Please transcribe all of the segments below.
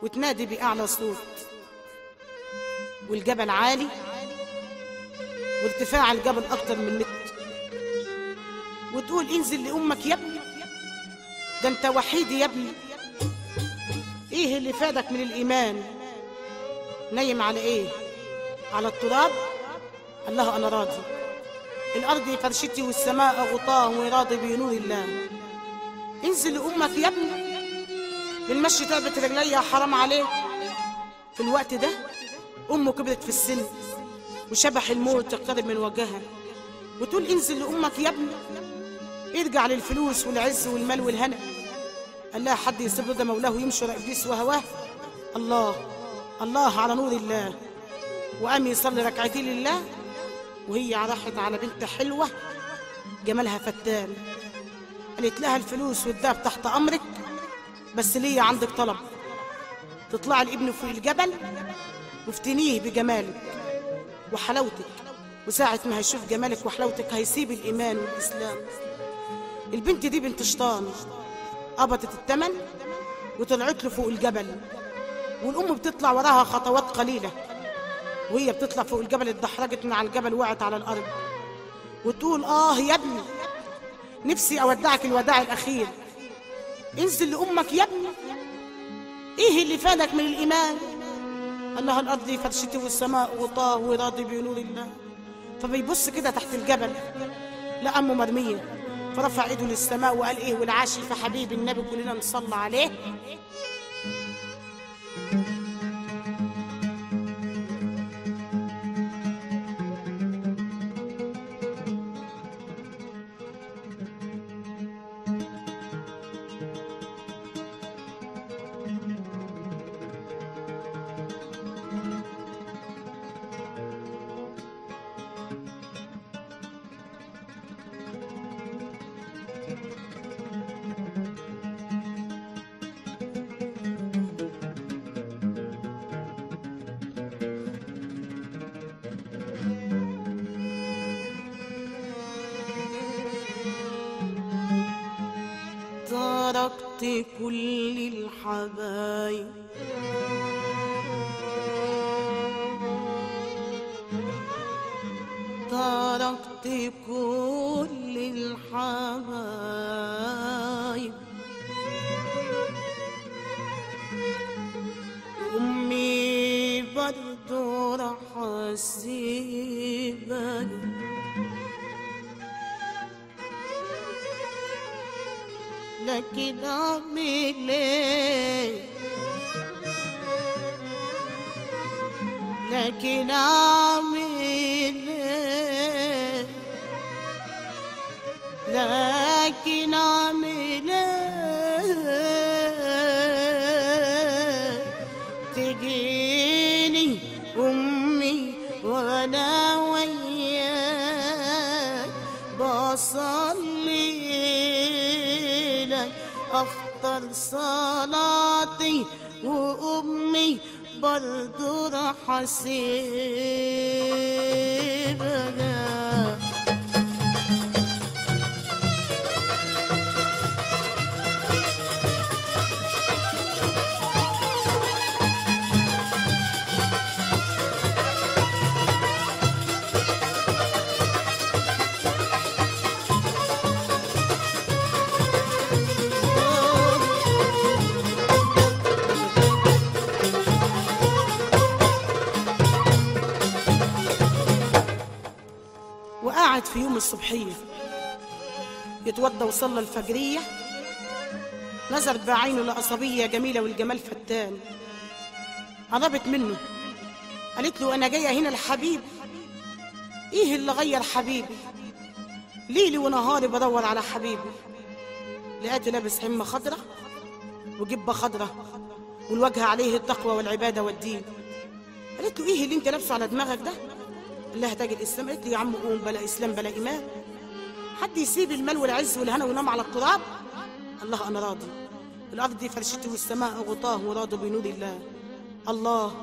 وتنادي بأعلى صوت، والجبل عالي وارتفاع الجبل أكتر من متر، وتقول انزل لأمك يا ابني، ده انت وحيد يا ابني، ايه اللي فادك من الإيمان؟ نايم على ايه؟ على التراب؟ قال لها أنا راضي، الأرض فرشتي والسماء غطاه وراضي بنور الله. انزل لأمك يا ابني، بالمشي تعبت رجليا حرام عليك. في الوقت ده أمه كبرت في السن وشبح الموت يقترب من وجهها، وتقول انزل لأمك يا ابني، ارجع للفلوس والعز والمال والهنا. قال لها حد يسيب رضا مولاه ويمشي ورا إبليس وهواه؟ الله الله على نور الله. وقام يصلي ركعتين لله، وهي راحت على بنت حلوة جمالها فتان، قالت لها الفلوس والذهب تحت أمرك، بس ليا عندك طلب، تطلعي لابنه فوق الجبل وافتنيه بجمالك وحلاوتك، وساعة ما هيشوف جمالك وحلاوتك هيسيب الإيمان والإسلام. البنت دي بنت شيطان، قبضت التمن وطلعت له فوق الجبل، والأم بتطلع وراها خطوات قليلة، وهي بتطلع فوق الجبل اتدحرجت من على الجبل وقعت على الأرض، وتقول آه يا ابني، نفسي أودعك الوداع الأخير، انزل لأمك يا ابني، إيه اللي فادك من الإيمان؟ قال لها الأرض فرشتي والسماء غطاه وراضي بنور الله. فبيبص كده تحت الجبل لقى أمه مرمية، فرفع إيده للسماء وقال إيه والعاشي في حبيب النبي كلنا نصلي عليه. تركت كل الحبايب تركت كل الحبايب، أمي برضو راح أسيبك، لكن أعمل إيه؟ لكن أعمل إيه؟ لكن أعمل إيه؟ تجيني أمي وأنا وياك بصلي أخطر صلاتي، وأمي برضو راح أسيبها. وقعد في يوم الصبحية يتوضى وصلى الفجرية، نظر بعينه لقصبية جميلة والجمال فتان، قربت منه قالت له أنا جاية هنا لحبيبي، إيه اللي غير حبيبي؟ ليلي ونهاري بدور على حبيبي. لقيته لابس عمة خضرة وجبة خضرة والوجه عليه التقوى والعبادة والدين. قالت له إيه اللي أنت لابسه على دماغك ده؟ قال لها تاج الإسلام. قالت له يا عم قوم، بلا إسلام بلا إيمان، حد يسيب المال والعز والهنا وينام على التراب؟ قال لها أنا راضي، الأرض فرشتي والسماء غطاه وراضي بنور الله. الله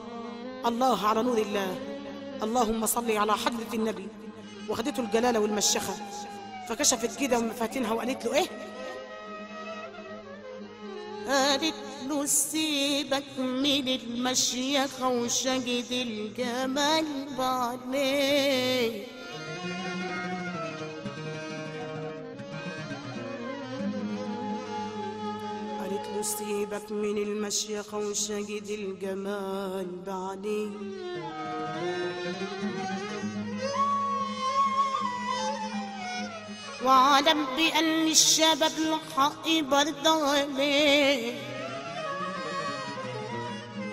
الله على نور الله، اللهم صل على حضرة النبي. وخدته الجلالة والمشيخة، فكشفت كده مفاتنها وقالت له إيه؟ قالت له سيبك من المشيخة وشجد الجمال بعدين. قالت له سيبك من المشيخة وشجد الجمال بعدين. وعلم بأن الشباب الحق برضه عليه،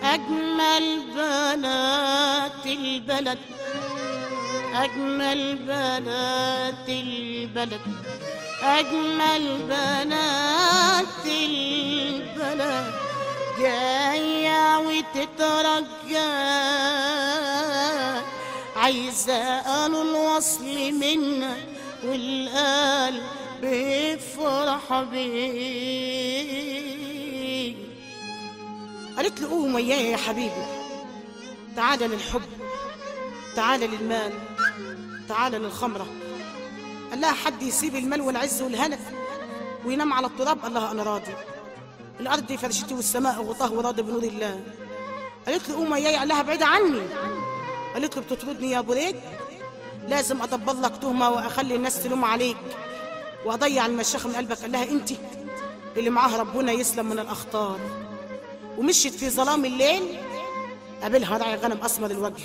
أجمل بنات البلد، أجمل بنات البلد، أجمل بنات البلد جاية وتترجى، عايزة قالوا الوصل منا والقلب بيفرح بيه. قالت له قوم ويايا يا حبيبي، تعال للحب، تعال للمال، تعال للخمرة. قال لها حد يسيب المال والعز والهنا وينام على التراب؟ قال لها أنا راضي، الأرض فرشتي والسماء غطاه وراضي بنور الله. قالت له قوم ويايا. قال لها بعيدة عني. قالت له بتطردني يا ابو ريد؟ لازم أدبر لك تهمة وأخلي الناس تلوم عليك وأضيع المشيخة من قلبك. قال لها أنت اللي معاها ربنا يسلم من الأخطار. ومشيت في ظلام الليل، قابلها راعي غنم أسمر الوجه.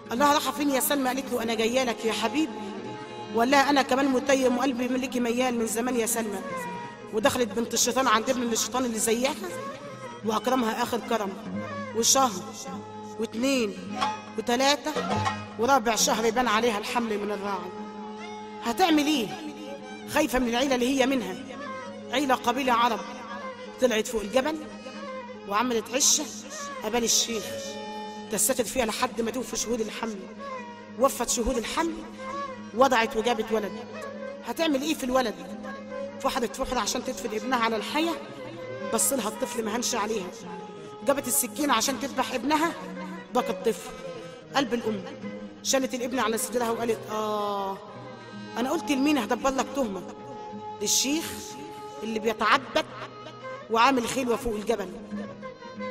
قال لها رايحة فين يا سلمى؟ قالت له أنا جاية لك يا حبيبي. وقال لها أنا كمان متيم وقلبي ملكي ميال من زمان يا سلمى. ودخلت بنت الشيطان عند ابن الشيطان اللي زيها وأكرمها آخر كرم، وشهر واثنين وثلاثة ورابع شهر يبان عليها الحمل من الراعي. هتعمل ايه؟ خايفة من العيلة اللي هي منها، عيلة قبيلة عرب. طلعت فوق الجبل وعملت عشة قبل الشيخ تستتر فيها لحد ما توفي شهود الحمل. وفت شهود الحمل، وضعت وجابت ولد. هتعمل ايه في الولد؟ فحرت فحرة عشان تدفن ابنها على الحياة، بص لها الطفل ما هنش عليها. جابت السكينة عشان تذبح ابنها، بكى الطفل. قلب الأم شالت الابن على صدرها وقالت أنا قلت لمين هدبر لك تهمة؟ للشيخ اللي بيتعبد وعامل خلوة فوق الجبل.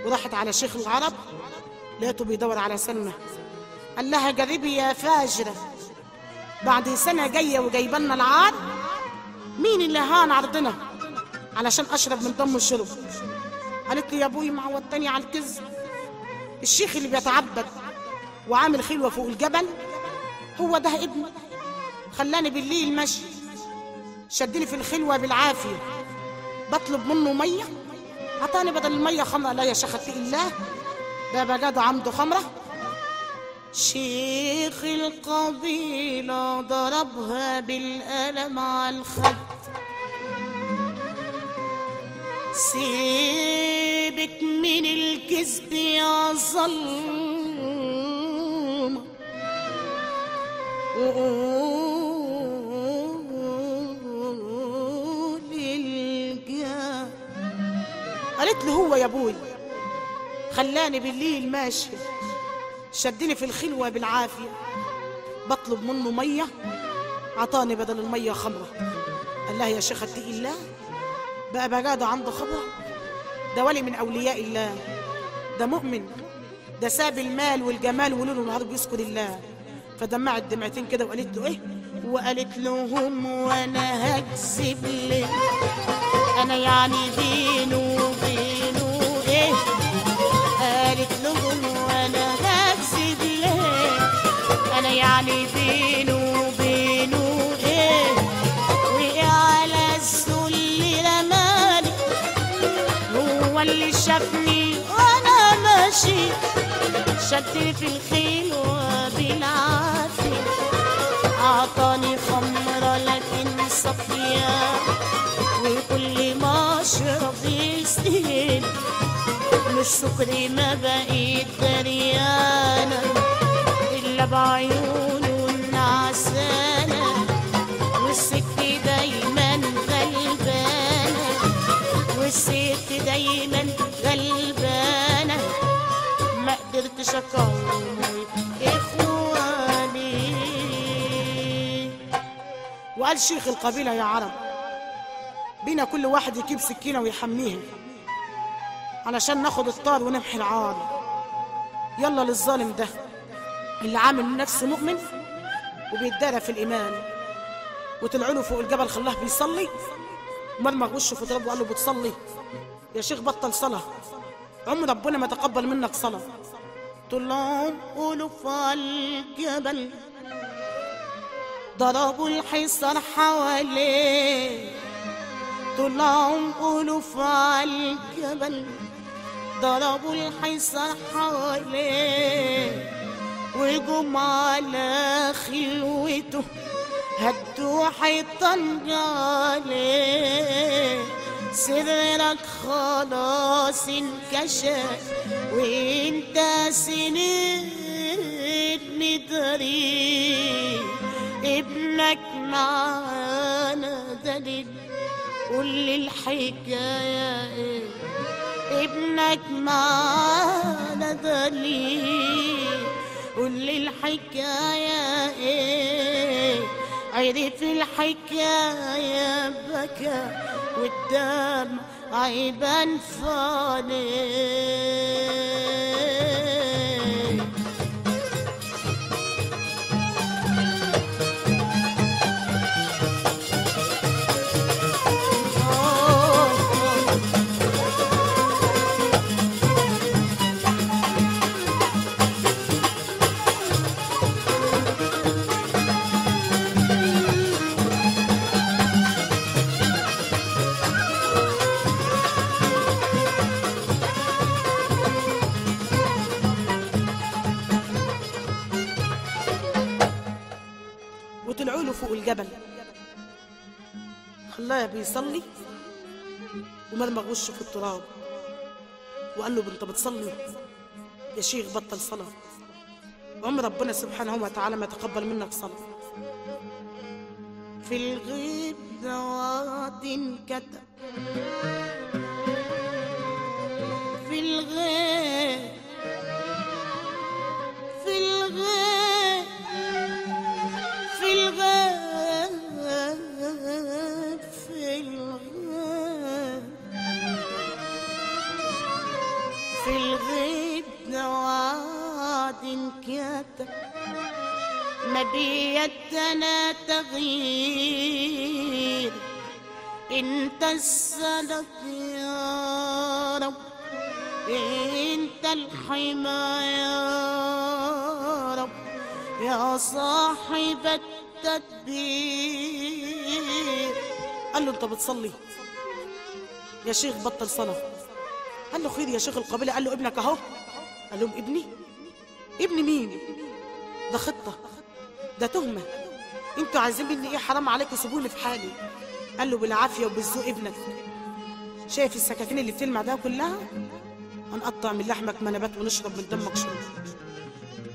وراحت على شيخ العرب، لقيته بيدور على سلمى. قال لها جربي يا فاجرة، بعد سنة جاية وجايبالنا العار، مين اللي هان عرضنا علشان أشرب من دم الشرب؟ قالت لي يا أبوي معودتني على الكذب، الشيخ اللي بيتعبد وعامل خلوة فوق الجبل هو ده ابني، خلاني بالليل ماشي، شدني في الخلوة بالعافية، بطلب منه مية عطاني بدل المية خمرة. لا يا شيخ اتقي الله، ده بجد عنده خمرة. شيخ القبيلة ضربها بالقلم على الخد، سيبك من الكذب يا ظلمة وقول الجاه. قالت له هو يا ابوي خلاني بالليل ماشي، شدني في الخلوة بالعافية، بطلب منه مية عطاني بدل المية خمرة. قال لها يا شيخ اتقي الله، بقى بجاده عنده خبرة، ده ولي من أولياء الله، ده مؤمن، ده ساب المال والجمال وليل ونهار بيذكر الله. فدمعت دمعتين كده وقالت له ايه؟ وقالت لهم وانا هكذب ليه؟ انا يعني بينه وبينه ايه؟ قالت لهم وانا هكذب ليه؟ انا يعني بينه وبينه ايه؟ وقع على الذل رماني، هو اللي شافني وانا ماشي، شدني في الخيل وبالعافية، عطاني خمرة لكن صافية، وكل ما اشرب يزيد من السكر ما بقيت دريانة، إلا بعيونه النعسانة، والست دايما غلبانة، والست دايما غلبانة، ما قدرتش اقاوم اخواني. وقال شيخ القبيلة يا عرب بينا كل واحد يجيب سكينة ويحميها، علشان ناخد الطار ونمحي العار. يلا للظالم ده اللي عامل نفسه مؤمن وبيتدارى في الإيمان. وطلعوا له فوق الجبل خلاه بيصلي، مرمغ وشه في ترابه وقال له بتصلي يا شيخ؟ بطل صلاة، عمر ربنا ما تقبل منك صلاة. طلعوا ألوف على الجبل، ضربوا الحصار حواليه. طلعوا ألوف على الجبل، ضربوا الحصار حواليه، وجم على خلوته هدوا حيطان عليه. سرك خلاص انكشف وانت سنين مدري، ابنك معانا دليل قول لي الحكاية ايه. ابنك معانا دليل قول لي الحكاية ايه. عرف الحكاية بكى والدم عيبان فاني. وطلعوا له فوق الجبل خلاه بيصلي ومرمغ وشه في التراب وقال له انت بتصلي يا شيخ؟ بطل صلاة، عمر ربنا سبحانه وتعالى ما تقبل منك صلاة. في الغيب دوات كتب، في الغيب، في الغيب، في الغيب، في الغيب، في الغيب دوات كتب، ما بيدنا تغيير. انت السند يا رب، انت الحماية يا رب، يا صاحب التدبير. قال له انت بتصلي يا شيخ؟ بطل صلاة. قال له خير يا شيخ القبيلة؟ قال له ابنك اهو. قال لهم ابني؟ ابني مين؟ ده خطة، ده تهمة، انتوا عايزين مني ايه؟ حرام عليكم، سيبوني في حالي. قال له بالعافية وبالذوق ابنك، شايف السكاكين اللي بتلمع ده كلها؟ هنقطع من لحمك منبات ونشرب من دمك شرب.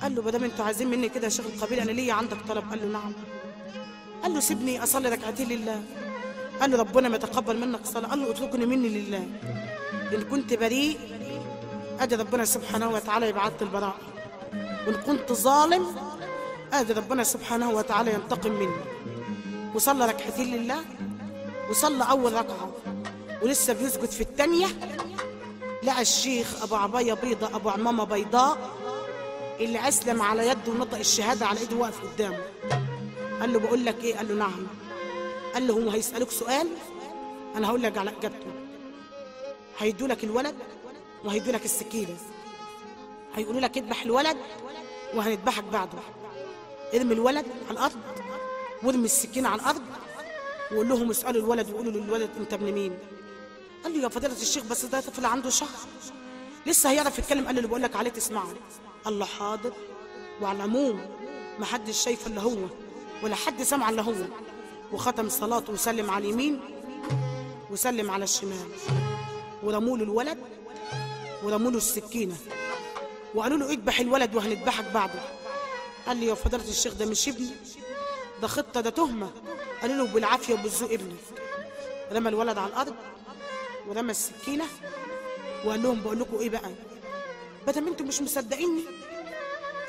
قال له ما دام انتوا عايزين مني كده يا شيخ القبيلة، انا ليا عندك طلب. قال له نعم. قال له سيبني اصلي ركعتين لله. قال له ربنا ما يتقبل منك صلاة. قال له اتركني مني لله، ان كنت بريء ادي ربنا سبحانه وتعالى يبعث البراءة، وان كنت ظالم ادي ربنا سبحانه وتعالى ينتقم مني. وصلى ركعتين لله، وصلى اول ركعة ولسه بيسجد في الثانية، لقى الشيخ ابو عباية بيضاء ابو عمامه بيضاء اللي اسلم على يده ونطق الشهادة على ايده واقف قدامه. قال له بقول لك ايه؟ قال له نعم. قال له هم هيسالوك سؤال انا هقول لك على اجابته، هيدوا لك الولد وهيدوا لك السكينة، هيقولوا لك اذبح الولد وهنذبحك بعده. ارمي الولد على الارض وارمي السكينة على الارض وقول لهم اسالوا الولد وقولوا للولد انت ابن مين. قال له يا فضيلة الشيخ بس ده طفل عنده شهر لسه هيعرف يتكلم. قال له اللي بقول لك عليه تسمعه. قال له حاضر. وعلى العموم ما حدش شايف الا هو ولا حد سمع الا هو. وختم صلاته وسلم على اليمين وسلم على الشمال، ورموا له الولد ورموا له السكينة وقالوا له اذبح الولد وهنذبحك بعده. قال لي يا فضيلة الشيخ ده مش ابني، ده خطه، ده تهمه. قالوا له بالعافية وبالذوق ابني. رمى الولد على الارض ورمى السكينة وقال لهم بقول لكم ايه بقى، بدل انتم مش مصدقيني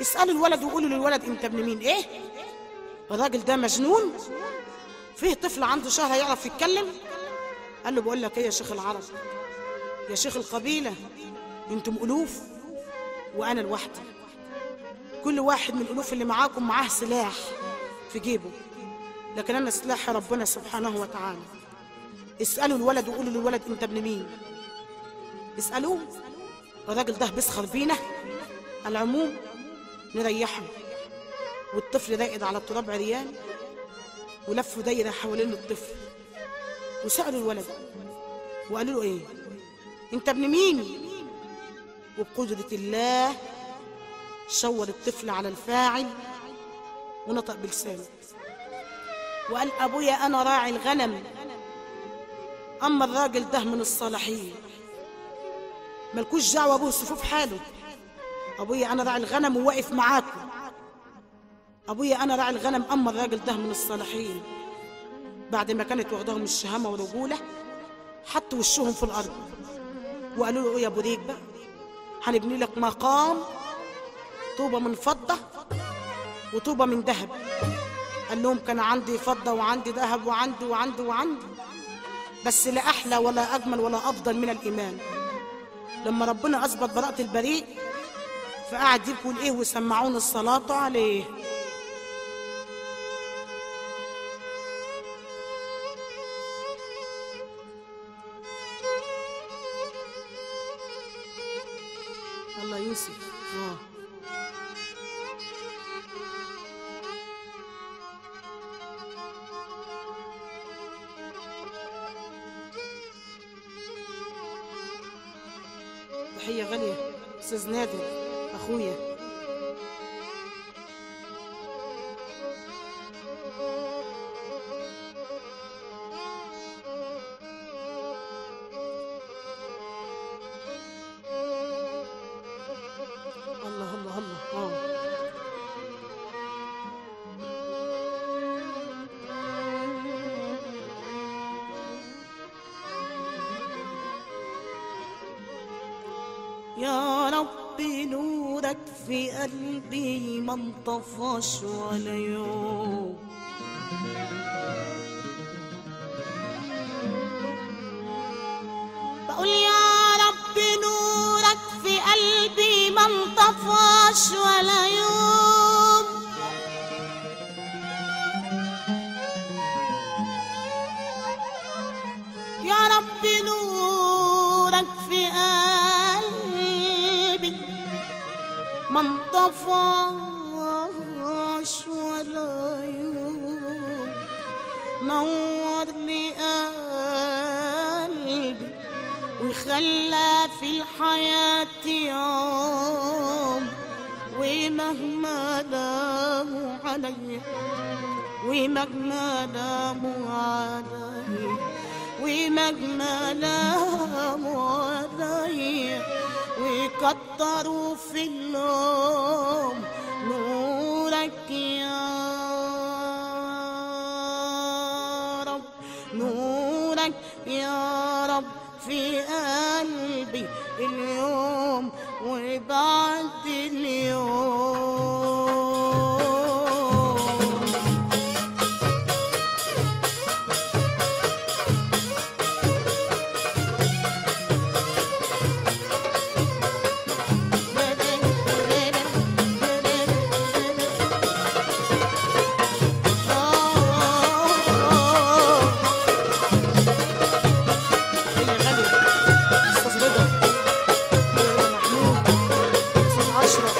اسالوا الولد وقولوا للولد انت ابن مين. ايه الراجل ده مجنون؟ فيه طفل عنده شهر هيعرف يتكلم؟ قال له بقول لك ايه يا شيخ العرب، يا شيخ القبيلة انتم ألوف وأنا لوحدي، كل واحد من الألوف اللي معاكم معاه سلاح في جيبه، لكن أنا سلاح ربنا سبحانه وتعالى. اسألوا الولد وقولوا للولد أنت ابن مين، اسألوه. الراجل ده بيسخر بينا. العموم نريحه. والطفل راقد على التراب عريان، ولفوا دايرة حوالين الطفل وسألوا الولد وقالوا له ايه، انت ابن مين؟ وبقدرة الله شور الطفل على الفاعل ونطق بلسانه وقال ابويا انا راعي الغنم، اما الراجل ده من الصالحين، ملكوش دعوه ابوه الصفوف حاله، ابويا انا راعي الغنم وواقف معاكم، ابويا انا راعي الغنم اما الراجل ده من الصالحين. بعد ما كانت واخداهم الشهامه والرجوله حطوا وشهم في الارض وقالوا له ايه يا ابو ريك بقى، هنبني لك مقام طوبة من فضة وطوبه من ذهب. قال لهم كان عندي فضة وعندي ذهب وعندي وعندي وعندي، بس لا احلى ولا اجمل ولا افضل من الايمان. لما ربنا اثبت براءه البريء فقعد يقول ايه وسمعون الصلاة عليه. الله يوسف تحية غالية أستاذ نادر أخويا. الله الله الله. يا ربي نورك في قلبي ما انطفاش ولا يوم، بقول يا ربي نورك في قلبي ما انطفاش ولا يوم، يا ربي نورك في قلبي ما انطفاش ولا يوم، نور لي قلبي وخلى في الحياة يوم، ومهما لاموا علي ومهما لاموا علي ومهما لاموا علي وكتروا في اللوم، نورك يا رب نورك يا رب في قلبي اليوم وبعد اليوم. أستاذ رضا، محمود، أستاذ أشرف.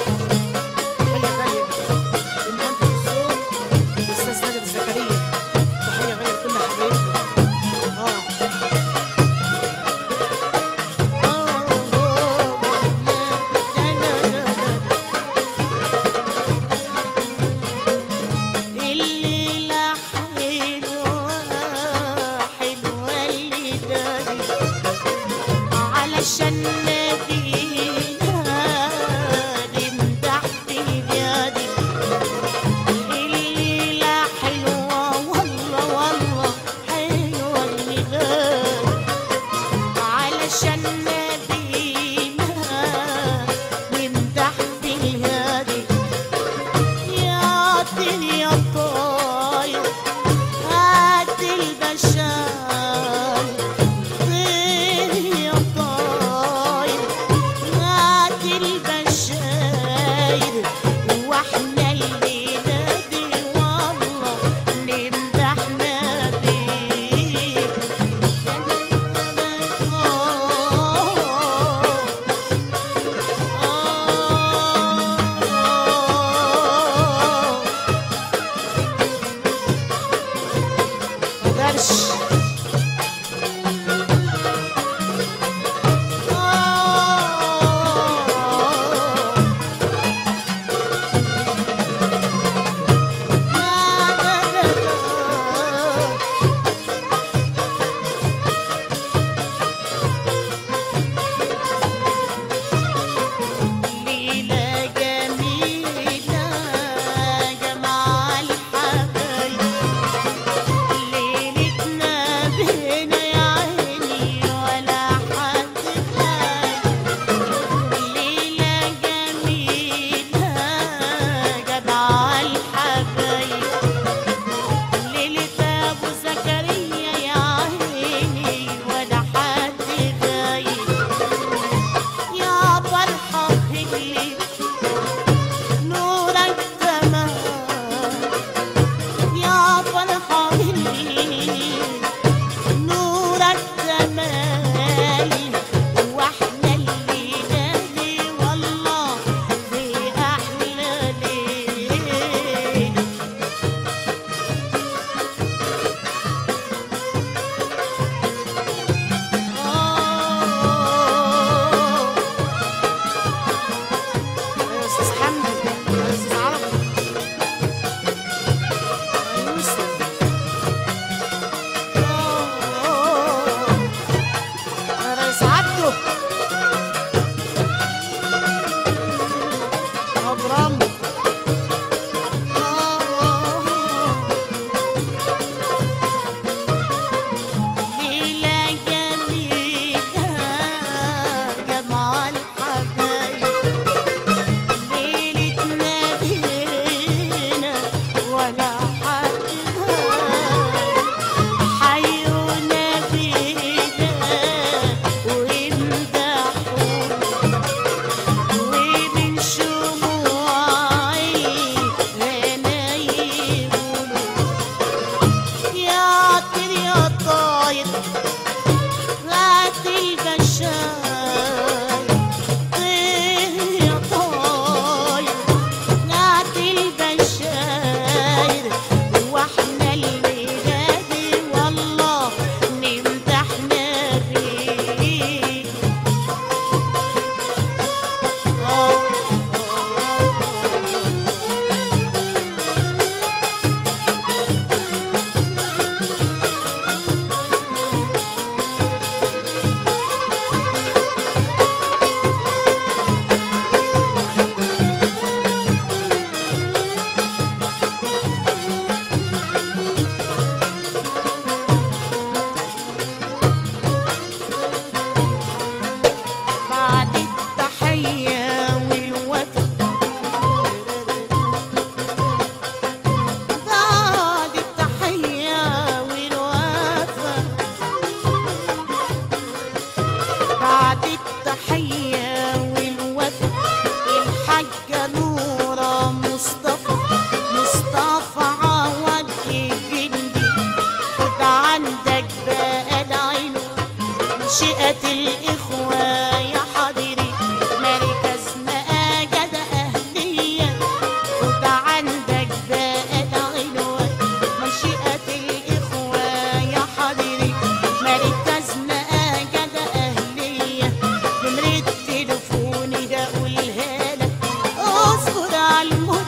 تليفوني هقولها لك، اصبر على المر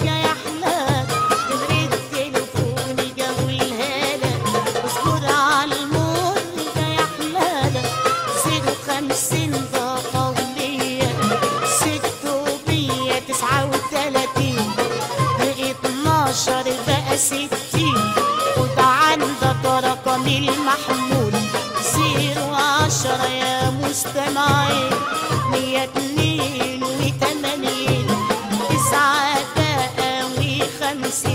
يا احلى. نمرة تليفوني هقولها لك، اصبر على المر يا احلى. 050 ده قولية، 639 12 بقى 60. خد عندك رقم المحمول 010 يا مستمعين، 182 9 بقى و50.